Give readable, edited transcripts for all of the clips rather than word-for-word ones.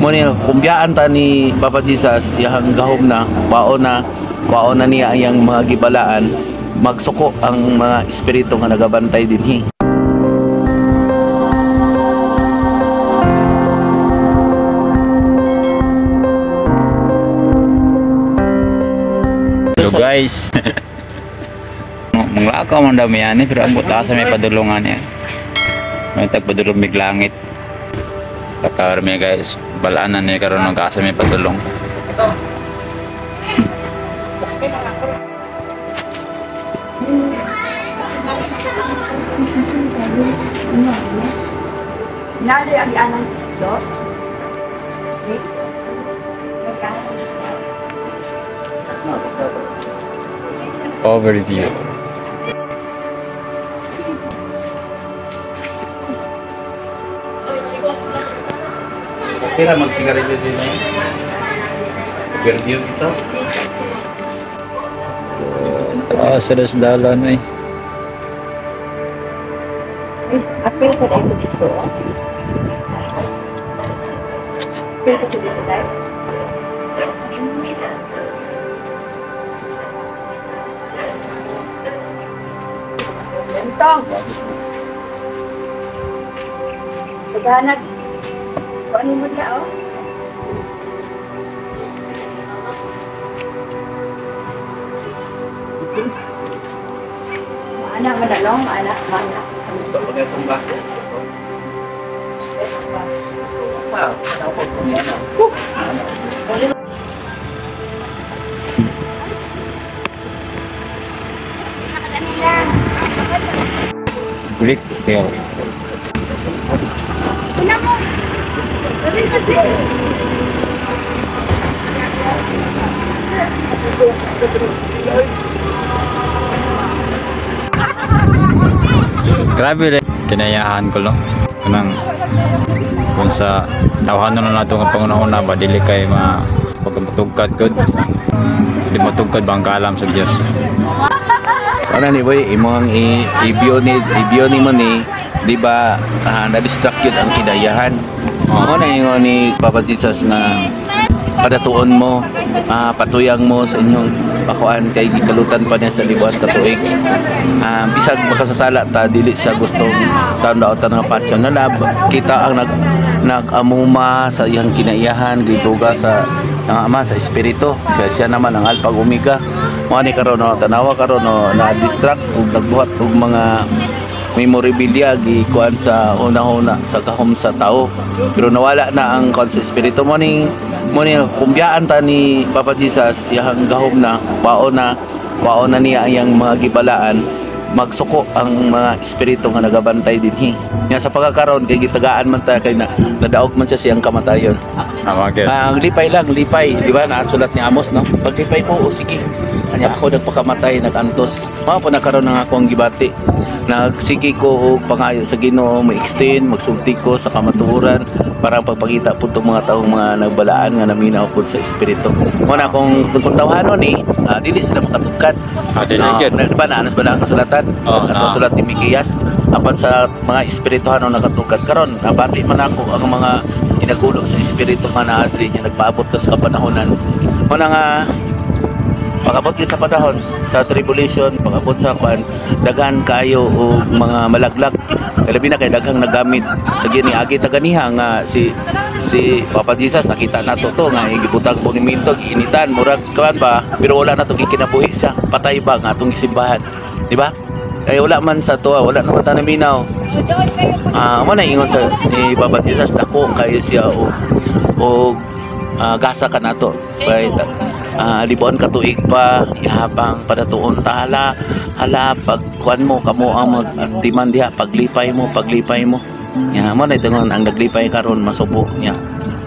Mo ni kumbiyaan ta ni Papa Jesus iyang gahom na kwaon na niya ang iyang mga gibalaan, magsuko ang mga espiritu nga nagabantay dinhi. Hello guys. Manglakaw man daw mi ani pero ambot asa may padulungan niya. May tagpadulong mig langit. Kakawar mi guys, balanan ni karon ng asa may padulong. Nari ang anan do. Overview. Okay ra magsigarilyo din eh. Overview ito. Taas sa dalan eh. Apil ko dito dito. Apil ko dito dai. Entong. Paghanag. Ano mo siya, oh? Maana, madalong, maana, maana. Pag itong baso. Pa, tapos kung yan. Greek Hill. Grabe rin. Kinayahan ko lang. Kanang kung sa tawhanon na nato nga pangunahuna ba dili kay ma pagmatugkad gud. Di matugkad ba ang kaalam sa Dios? Ano ni boy, imong i-view ni mo ni, di ba, na-distract yun ang kidayahan. Mo na ingon ni Papa Jesus nga padatuon mo, patuyang mo sa inyong pakuan kay gikalutan pa niya sa libuan ka tuig. Bisag makasasala ta dili sa gustong taon daotan nga patsyon na lab, kita ang nag-amuma sa iyang kinaiyahan, gituga sa ang ama sa espiritu. Siya naman ang alpha ug omega. Mo ani karon no, tanawa karon no, na-distract ug nagbuhat og mga memorabilia gikuan sa una-una sa gahom sa tao. Pero nawala na ang kuan sa espiritu. Mo ning kumbiyaan ta ni Papa Jesus iyang gahom na kwaon na niya ang iyang mga gibalaan, magsuko ang mga espiritu nga nagabantay dinhi. Nya sa pagkakaron kay gitagaan man ta kay nadaog man siya siyang kamatayon. Tama gyud. Ang lipay lang, lipay, di ba? Naasulat ni Amos, no? Paglipay po, o sige. Anya ako nagpakamatay, nagantos. Mao po nakaron ang akong gibati. Nagsige ko og pangayo sa Ginoo, mo-extend, magsulti ko sa kamatuoran para pagpakita po itong mga taong mga nagbalaan nga naminaw po sa espiritu. Mao na kung tawhanon ni, dili sila makatugkad. Dili gyud. Di ba naanas ba ang kasulatan? Oh, Ato sulat ni Miqueas, apan sa mga espirituhano nakatugkad karon, nabati man ako ang mga ginagulo sa espiritu nga naadri niya nagpaabot na sa kapanahonan. Mao na nga pag-abot yun sa panahon sa tribulation, pag-abot sa kuan, daghan kayo og mga malaglag. Labi na kay daghang nagamit sa gini agi taganiha nga si Papa Jesus nakita nato to nga gibutang monumento giinitan murag kuan ba, pero wala na to gikinabuhi siya, patay ba nga atong gisimbahan, di ba? Kay wala man sa tuwa, wala naman ta naminaw. Mo na ingon sa ni Papa Jesus, dako kayo siya og gasa ka nato. Kay libuan ka tuig pa, ihabang padatuon ta, hala pag kuan mo kamo ang mag-antiman diha, paglipay mo. Nya mo na itungon ang naglipay karon masubo niya.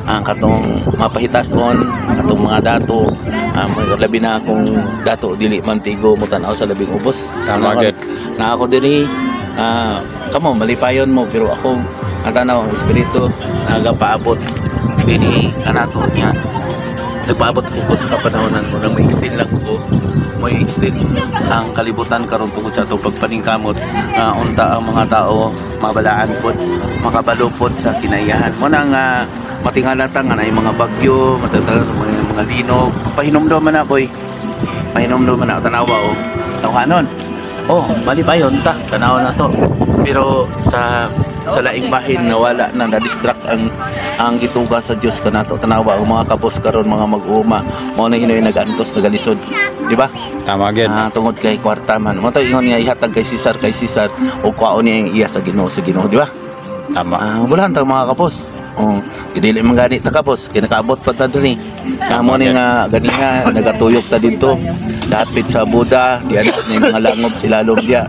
Ang katong mapahitason, katong mga dato, labi na akong dato dili man tigo mo tan-aw sa labing ubos. Tama gyud. Na ako dinhi, kamo malipayon mo pero ako ang tanaw ang espiritu nagapaabot dinhi kanato niya. Nagpaabot ko sa kapanahonan mo na ma-extend lang ko Mo extend ang kalibutan karon tungod sa atong pagpaningkamot nga unta ang mga tao mabalaan pod, makabalo pod sa kinaiyahan mo na nga matingala ta nga naay mga bagyo, matatala mga linog. Pahinomdom man na, boy, pahinomdom man na. Tanawa oh, tawhanon oh, malipayon ta, tanaw na to, pero sa laing bahin nawala na, na-distract ang gituga sa Dios kanato. Tanawa ang mga kabos karon, mga mag-uuma, mao na hinoy nag-antos, nagalisod, di ba? Tama gyud. Ah, tungod kay kwarta man mo to. Ingon nga ihatag kay Cesar o kwaon niya ang iya sa Ginoo sa Ginoo, di ba? Tama. Ah, wala ta, mga kapos. Oh, dili man gani ta kapos, kinakaabot pa ta diri. Kamo ni nga ganina nagatuyok ta didto. Dapit sa Buda, diyan na yung mga langob silalom diya.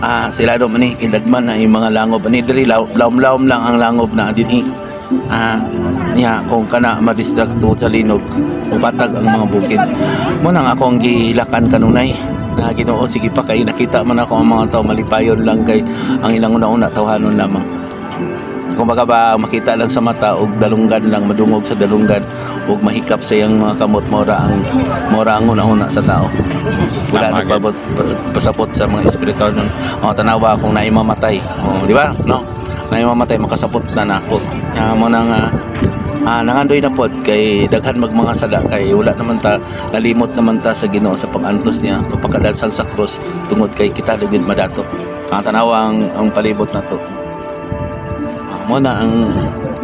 Ah, silalom ani kiladman na yung mga langob ani diri, lawom-lawom lang ang langob na dinhi. Ah, niya kung kana ma-distract tungod sa linog, upatag ang mga bukid. Mo nang ako ang gihilakan kanunay na Ginoo, sige pa, kay nakita man ako ang mga tao malipayon lang kay ang ilang una-una tawhanon lamang. Kumbaga ba, makita lang sa mata og dalunggan lang, madungog sa dalunggan ug mahikap sa iyang mga kamot, mora ang una-una sa tao. Wala Tama, nagpabot pasapot sa mga espiritual ng oh, tanawa kung naay mamatay. Oh, di ba? No. Naay mamatay, makasapot na nako. Mo na nga nangandoy na pod kay daghan mag mga sala kay wala naman ta, nalimot naman ta sa Ginoo sa pag-antos niya, pagpakadansal sa krus tungod kay kita lugid madato. Ang tanawa ang palibot na to. Ah,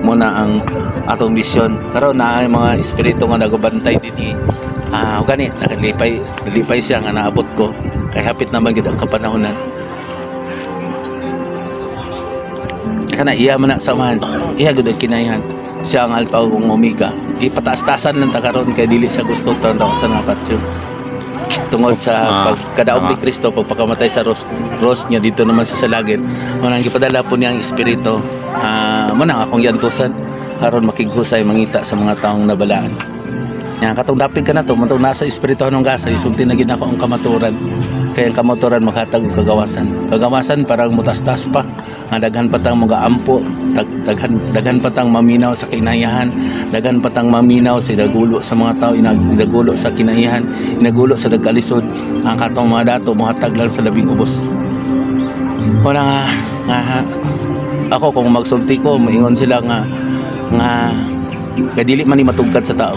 mo na ang atong misyon karon na ang mga espiritu nga nagabantay dinhi. Ah, gani nagalipay, nalipay siya nga naabot ko kay hapit naman gid ang kapanahonan. Kana iya man na samahan, iya gud ang kinaihan, siya ang alpha ug ang omega. Ipataas-taasan lang ta karon kay dili sa gusto taon ta napat tungod sa pagkadaog ni Kristo, pagpakamatay sa cross niya dito naman sa langit. Mo nang gipadala po niya ang espiritu. Ah, mo nang akong yantusan aron makighusay, mangita sa mga taong nabalaan. Nya katong dapig ka na to, mantong nasa espiritu ng gasa, isulti na gid ako ang kamaturan. Kaya ang kamaturan makatag og kagawasan. Kagawasan parang mutastas pa. Nga daghan pa tang mga ampo, daghan daghan pa tang maminaw sa kinayahan, daghan pa tang maminaw sa inagulo sa mga tao, inagulo sa kinayahan, inagulo sa nagkalisod. Ang katong mga dato mohatag lang sa labing ubos. Wala nga, nga ako kung magsulti ko, maingon sila nga nga kay dili man ni matugkad sa tao.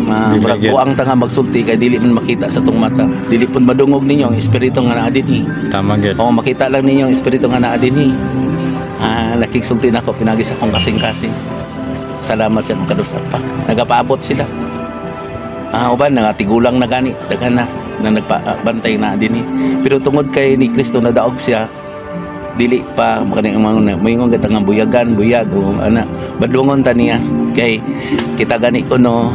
Ma Dili murag gyud. Buang ta nga magsulti kay dili man makita sa tong mata. Dili pud madungog ninyo ang espiritu nga naa dinhi. Tama gyud. O makita lang ninyo ang espiritu nga naa dinhi. Ah, nakigsulti na ako pinagi sa akong kasing-kasing. Salamat sa akong kadusap pa. Nagapaabot sila. Ah, uban nangatigulang na gani, daghan na na nagpabantay na dinhi. Pero tungod kay ni Kristo nadaog siya, dili pa makaning mga moingon kita nga buyagan, buyag o ana, badlungon ta niya kay kita gani kuno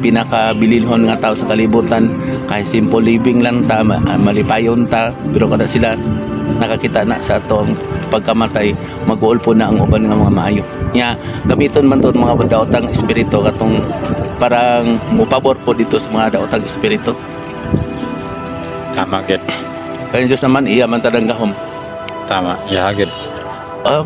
pinakabililhon nga tao sa kalibutan kay simple living lang ta, malipayon ta, pero kada sila nakakita na sa atong pagkamatay, mag-uulpo na ang uban nga mga maayo nya. Gamiton man to mga daotang espiritu, katong parang mupabor po dito sa mga daotang espiritu. Tama gyud. Kay Diyos naman, iya man tanang gahom. Tama. Ya gyud. Ah,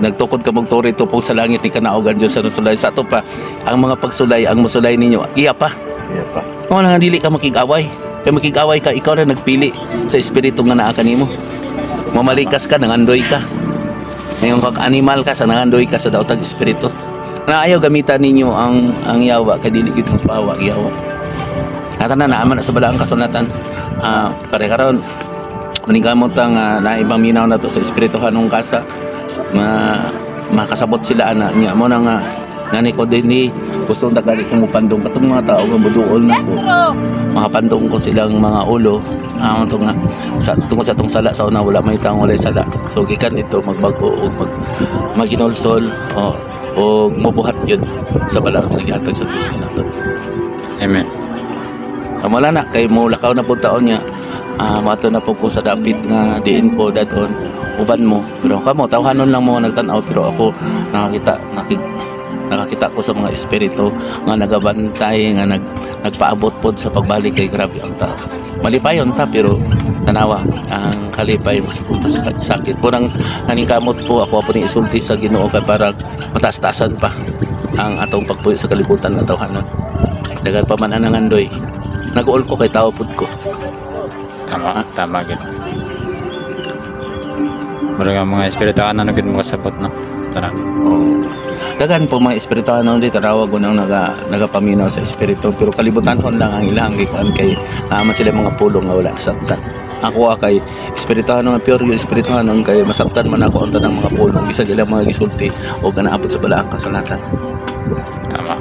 nagtukod ka magturi tupong sa langit ni kanaogan Diyos sa sulay sa ato pa ang mga pagsulay, ang musulay ninyo, iya pa. Iya pa. Mo na nga dili ka makig-away, kay makig-away ka, ikaw na nagpili sa espiritu nga naa kanimo. Mamalikas ka, nangandoy ka. Ngayon kag animal ka sa nangandoy ka sa daotang espiritu na ayaw gamitan ninyo ang yawa kay dili gid pawa yawa. Kata na naaman na sa balaang kasulatan. Ah, pare karon maningkamot ang naibang minaw na to sa espirituhanong kasa nga makasabot sila ana niya. Mo na nga ngani ko din ni gusto dagari ko mupandong katong mga tao nga muduol na ko, makapandong ko silang mga ulo. Ah, to nga sa tungod sa atong sala sa una, wala may taong walay sala. So gikan ito magbago og maginolsol o mobuhat yun sa balaang gihatag sa Dios kanato. Amen. Wala na kay mo lakaw na pud taon niya. Ah, mato na po ko sa dapit nga diin ko dadon uban mo, pero kamo tawhanon lang mo nagtan-aw, pero ako nakakita, nakakita ko sa mga espiritu nga nagabantay nga nagpaabot pod sa pagbalik kay grabe ang tao. Malipayon ta, pero tanawa ang kalipay mo sa sakit po nang naningkamot po ako po ni isulti sa Ginoo kay para mataas-taasan pa ang atong pagpuyo sa kalibutan nga tawhanon. Daghan pa man ang nangandoy. Nag-uol ko kay tao pud ko. Tama, tama gid. Murag ang mga espirituhanon gid makasabot, no? Tanan. Oo. Daghan po mga espirituhanon dito, tawag ko nang nagapaminaw sa espiritu, pero kalibutan lang ang ilang gikuan kay naman sila mga pulong nga wala nasabtan. Ako kay espirituhanon nga pure yung espirituhanon kay masabtan man ako ang tanang mga pulong bisag ilang mga gisulti o kanaabot sa balaang kasulatan. Tama.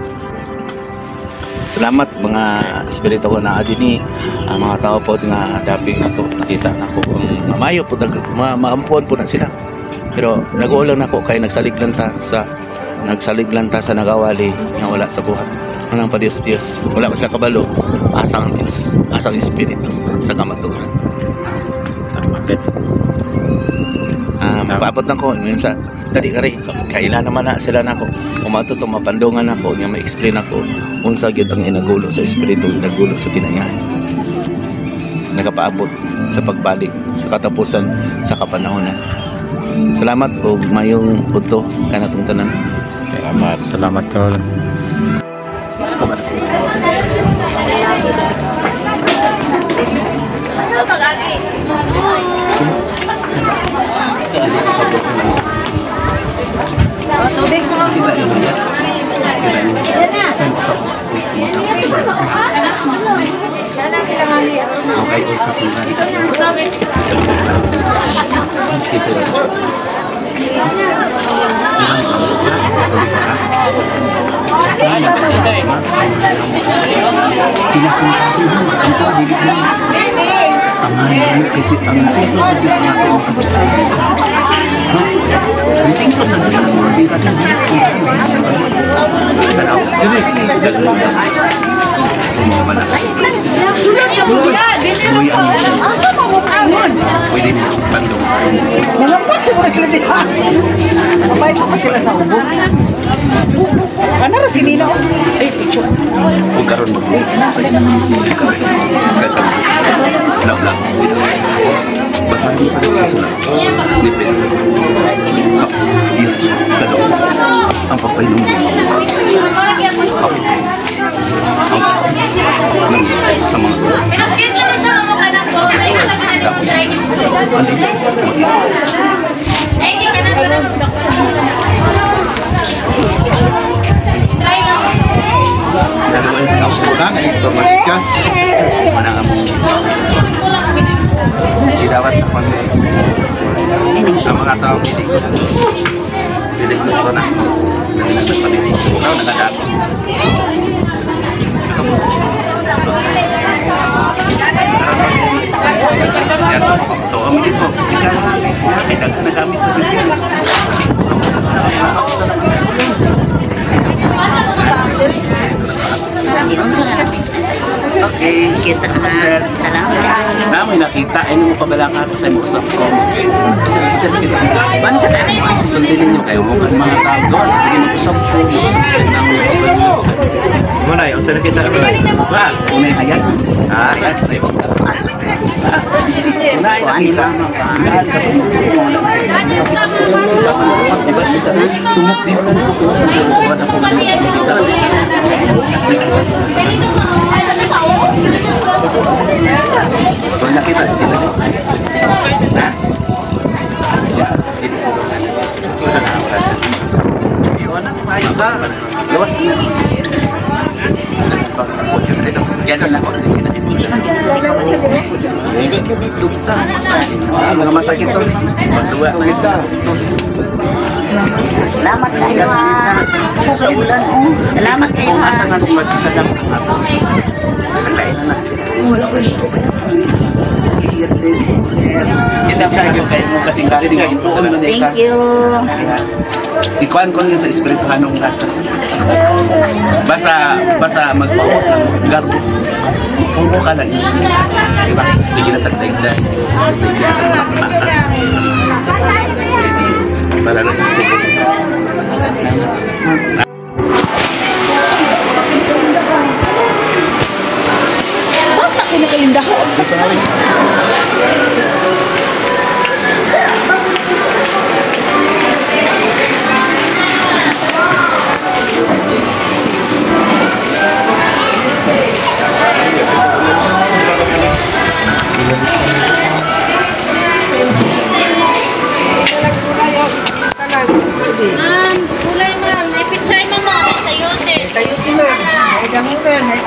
Salamat mga espiritu ko na dinhi, ang mga tao po nga daping ako nakita nako ang mayo po maampuan po na sila. Pero nag-uol lang nako kay nagsalig lang ta sa nagawali nga wala sa buhat. Anang pa Dios Dios, wala pa sila kabalo asa ang Dios, asa ang espiritu sa kamatuoran. Tama gid. Magpaabot lang ko minsan dali kari kailan naman na sila nako umato to mapandungan ako nya ma-explain ako unsa gyud ang inagulo sa espiritu, inagulo sa kinaiyahan nagapaabot sa pagbalik sa katapusan sa kapanahonan. Salamat og mayong udto kanatong tanan. Salamat. Salamat Kol. Okay, sa sundan. Kasi ang templo sa Diyos nga sa imong kasing-kasing. Ang templo sa Diyos sa imong kasing-kasing. Tanaw. Dili. Pwede mo pandong. Nalangkat siguro sila diha. Mabay pa sila sa ubos. Ano ra si Nino? Ay, picture. Ug karon mo. Lang. Basahin pa sa sulat. Depende. Sa Diyos, sa ang pagpahinungdom. Ang sa mga ang mga tao dili gusto na nagpadis nagamit sa Biblia. Okay. Sige, salamat. Namoy nakita, ay mo pabalaka ako sa imong usap ko. Ano sa tanan? Sundin ninyo kayo mo mga tao gawas sige mag-usap ko. Manay, unsa nakita mo nay? Ba, unay hayag. Ah, Hayag, unay nakita. Tumok din ko ito sa mga ako nakita. Na? Siya. Sa Gawas niya. Yan na ako. Dugta. Mga masakit to. Magduwa. Salamat kayo ha. Sa ulan oh. Salamat kayo Kung ha. asa nga kung mag-isa lang ato. Sa kain na sila. Isa siya yung kayo mo kasing-kasing. Thank you. Ikuan ko sa espirituhanong kasa. Basta magpaubos ng garbo. Puno ka lang. Diba? Sige na tagdag-dag. Sige na para lang sa Bata ko na kayong dahon.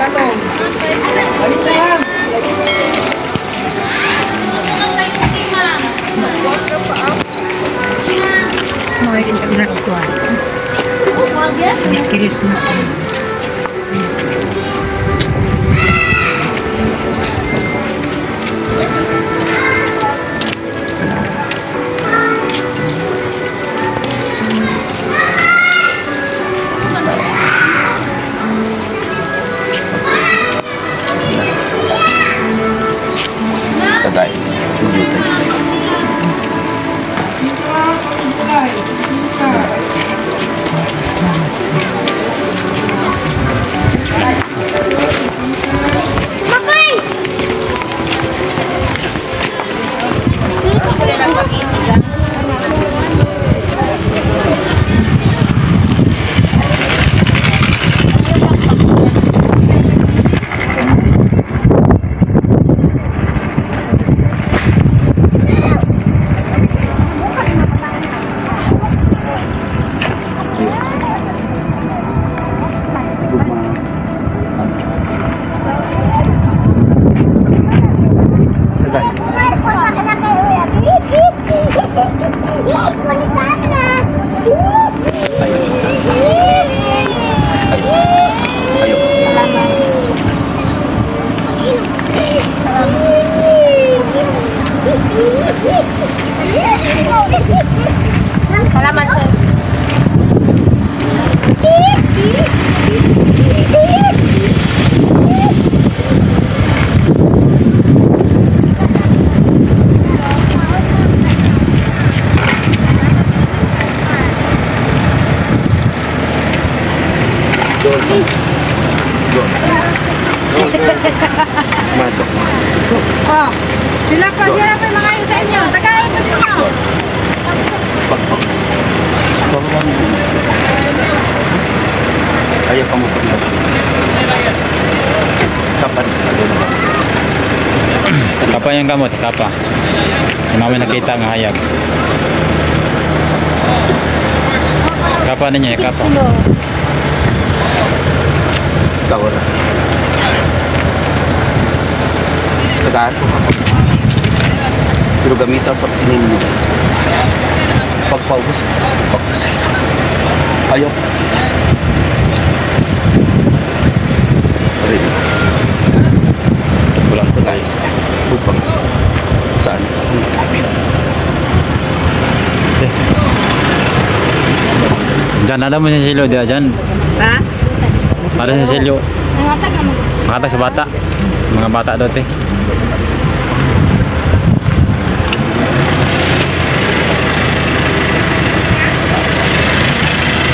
Tagalog. Balik na yan. Tagay. Ayo. Ayo. Ayo. Salamat, sir. Go. Go. Go. Mato. Oh, sila pa mga sa inyo. Tagalog pa sila. Go. Pagpag. Ayaw pa mo pag Kapan. Kapa yung gamot, kapa. Yung namin nakita nga hayag. Kapa ninyo, kapa. Tawara. Tagaan ko kapag. Pero gamita sa tinin mo. Pagpaubos, pagpasay. Ayaw pagkas. Aray. Walang tagay sa upang saan sa gamit. Diyan, alam mo si Silyo, diyan. Diyan. Ha? Para si Silyo. Nangatag naman. Makatag sa bata. Mga bata daw, te.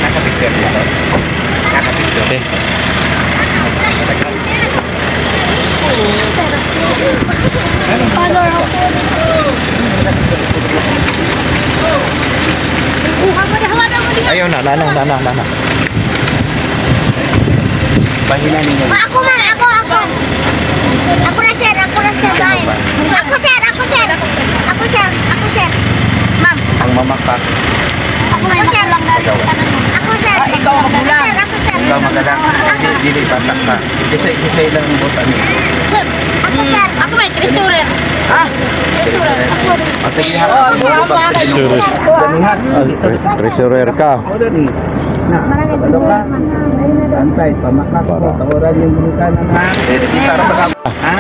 Nakapicture niya. Nakapicture. Te. Father, Ayaw na, na, na, na, na, na. Pahina ninyo. Ako man, ako, ako. Ako na sir, ako na sir. Bae. Ako sir, ako sir. Ako sir, ako sir. Ma'am. Ang mamaka. Ako sir. Ako sir. Ah, ikaw ang magulang. Ako sir, ako sir. Ikaw magalang. Dili, dili bata ka. Kasi kasi lang ang boss ano. Sir, ako sir. Ako may treasurer. Ah, Treasurer. Ako. Ah, sige ha. Oh, duha mo, ah. Treasurer. Ganihan. Treasurer ka. O dani. Na. Ano ka? Antay, pamakak mo. Tawaran yung bungka na na. Eh, kita ra sa Ha?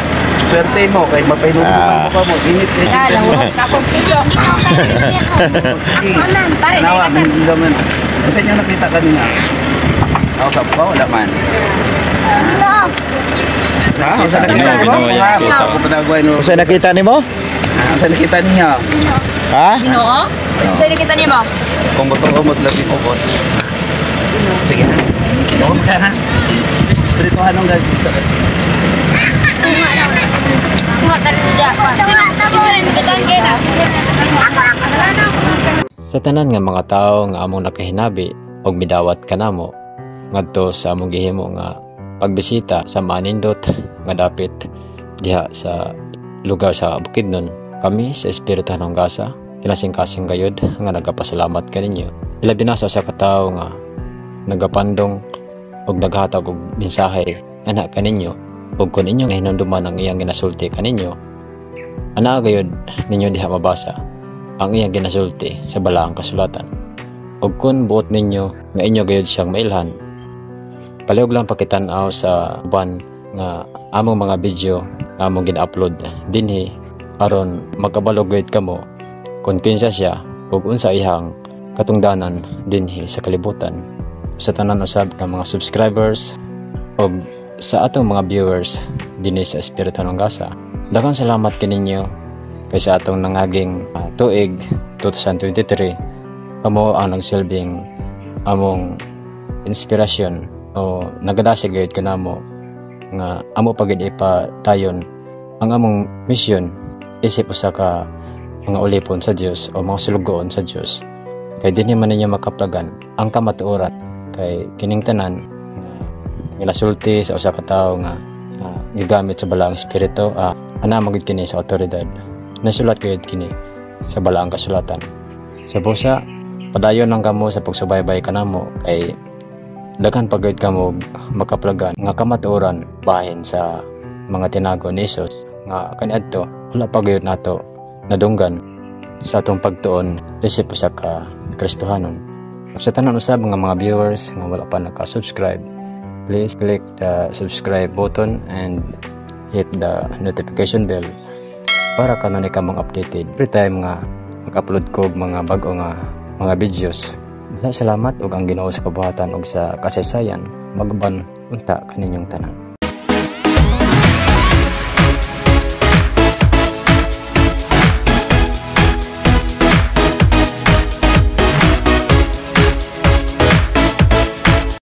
Swerte mo kay mapainuman mo pa mo. Init kay ah, nahurot na akong piso. Ikaw kayo. Sige. Ako ma'am. Pare, Nawa, naman. Kasi niyo nakita kanina. Ako sa pa wala man. Ginoo. Ha? Unsa nakita Ginoo, mo? Ginoo, yan, Ha? kita. Ako panagway no. Unsa nakita nimo? Ha? Unsa nakita ninyo? Ha? Ginoo. Sa'yo nakita niyo mo? Kung totoo mo sila si Obos. Sige ha. Oo ka ha. Espirituhan ng guys. Kuha tayo dyan. Ako, ako. Sa tanan nga mga tawo nga among nakahinabi og midawat kanamo ngadto sa among gihimo nga pagbisita sa manindot nga dapit diha sa lugar sa Bukidnon, kami sa Espirituhanong Gasa kinasingkasing gayud nga nagapasalamat kaninyo, ilabi na sa usa ka tawo nga nagapandong og naghatag og mensahe ana kaninyo ug kun inyong nahinumduman ang iyang ginasulti kaninyo, ana gayud ninyo diha mabasa ang iyang ginasulti sa balaang kasulatan. Ug kun buot ninyo nga inyo gayud siyang mailhan, palihog lang pakitan-aw sa uban nga among mga video nga among gina-upload dinhi aron makabalo gayud kamo kung kinsa siya ug unsa iyang katungdanan dinhi sa kalibutan. Sa tanan usab nga mga subscribers ug sa atong mga viewers dinhi sa Espiritu ng Gasa, daghang salamat kaninyo kay sa atong nangaging tuig 2023, kamo ang nagsilbing among inspirasyon o nagadasig gayud kanamo nga amo pa gid ipadayon ang among misyon isip usa ka mga ulipon sa Dios o mga sulugoon sa Dios, kay dinhi man ninyo makaplagan ang kamatuoran, kay kining tanan nga ginasulti sa usa ka tawo nga gigamit sa Balaang Espiritu, ana man gud kini sa awtoridad, nasulat gayud kini sa balaang kasulatan. Sa busa, padayon lang kamo sa pagsubaybay kanamo kay daghan pa gayud kamo makaplagan nga kamatuoran bahin sa mga tinago ni Jesus nga kaniadto wala pa gayud nato nadunggan sa atong pagtuon isip usa ka Kristohanon. Sa tanan usab nga mga viewers nga wala pa naka-subscribe, please click the subscribe button and hit the notification bell para kanunay kamong updated every time nga mag-upload ko og mga bag-o nga mga videos. Salamat ug ang Ginoo sa kabuhatan ug sa kasaysayan maguban unta kaninyong tanan.